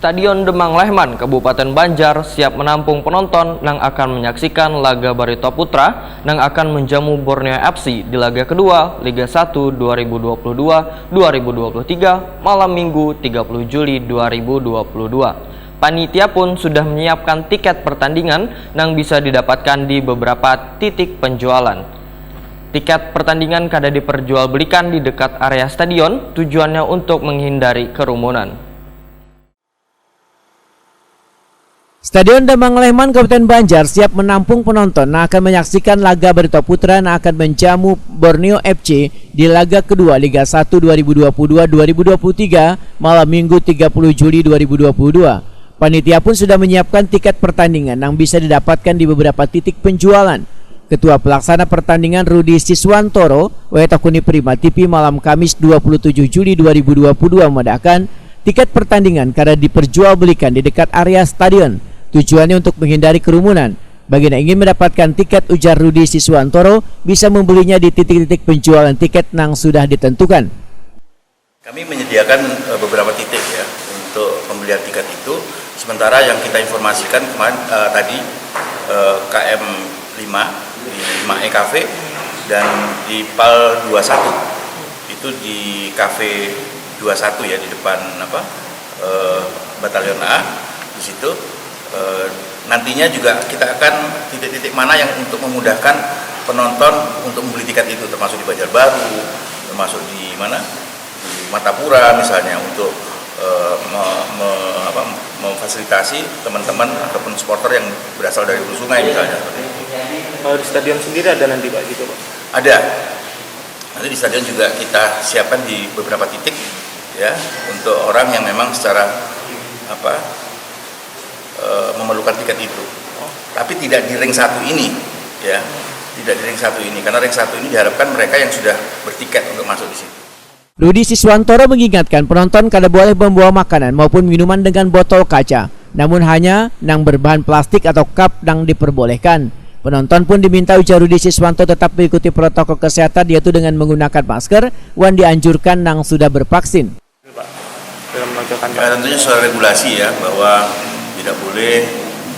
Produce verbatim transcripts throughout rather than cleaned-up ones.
Stadion Demang Lehman, Kabupaten Banjar, siap menampung penonton nang akan menyaksikan laga Barito Putra nang akan menjamu Borneo F C di laga kedua Liga satu dua ribu dua puluh dua dua ribu dua puluh tiga, malam Minggu tiga puluh Juli dua ribu dua puluh dua. Panitia pun sudah menyiapkan tiket pertandingan nang bisa didapatkan di beberapa titik penjualan. Tiket pertandingan kada diperjualbelikan di dekat area stadion, tujuannya untuk menghindari kerumunan. Stadion Damang Lehman, Kabupaten Banjar, siap menampung penonton nang akan menyaksikan laga Barito Putra nang akan menjamu Borneo F C di laga kedua Liga satu dua ribu dua puluh dua dua ribu dua puluh tiga, malam Minggu tiga puluh Juli dua ribu dua puluh dua. Panitia pun sudah menyiapkan tiket pertandingan nang bisa didapatkan di beberapa titik penjualan. Ketua Pelaksana Pertandingan Rudi Siswantoro, W T Kuni Prima T V, malam Kamis dua puluh tujuh Juli dua ribu dua puluh dua, memadahakan tiket pertandingan kada diperjualbelikan di dekat area stadion. Tujuannya untuk menghindari kerumunan. Bagi yang ingin mendapatkan tiket, ujar Rudi Siswantoro, bisa membelinya di titik-titik penjualan tiket nang sudah ditentukan. Kami menyediakan, eh, beberapa titik, ya, untuk pembelian tiket itu. Sementara yang kita informasikan kemarin, eh, tadi, eh, K M lima di lima E Cafe dan di PAL dua satu, itu di Cafe dua satu, ya, di depan apa, eh, Batalion A di situ. Eh, nantinya juga kita akan titik-titik mana yang untuk memudahkan penonton untuk membeli tiket itu, termasuk di Banjarbaru, termasuk di mana, di Martapura misalnya, untuk, eh, me- me- apa, memfasilitasi teman-teman ataupun supporter yang berasal dari Hulu Sungai misalnya, seperti itu. Kalau di stadion sendiri ada nanti, Pak, gitu, Pak? Ada. Nanti di stadion juga kita siapkan di beberapa titik, ya, untuk orang yang memang secara apa, eh, memerlukan tiket itu. Tapi tidak di ring satu ini, ya. Tidak di ring satu ini, karena ring satu ini diharapkan mereka yang sudah bertiket untuk masuk di situ. Rudi Siswantoro mengingatkan penonton kada boleh membawa makanan maupun minuman dengan botol kaca, namun hanya nang berbahan plastik atau cup nang diperbolehkan. Penonton pun diminta, ujar Rudi Siswanto, tetap mengikuti protokol kesehatan, yaitu dengan menggunakan masker wan dianjurkan nang sudah bervaksin. Pak, dalam menegakkan Ya, tentunya soal regulasi, ya, bahwa tidak boleh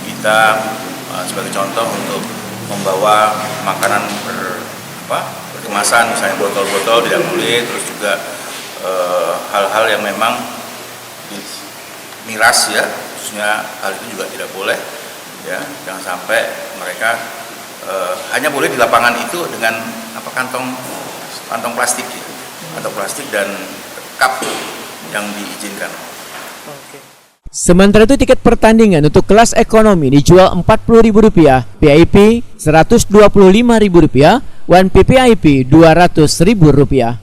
kita, uh, sebagai contoh, untuk membawa makanan ber, apa, berkemasan, misalnya botol-botol, tidak boleh. Terus juga, uh, hal-hal yang memang di- miras, ya, khususnya, hal itu juga tidak boleh, ya. Jangan sampai mereka, uh, hanya boleh di lapangan itu dengan apa, kantong kantong plastik, ya, kantong plastik dan cup yang diizinkan. Sementara itu, tiket pertandingan untuk kelas ekonomi dijual empat puluh ribu rupiah, V I P seratus dua puluh lima ribu rupiah, wan V V I P dua ratus ribu rupiah.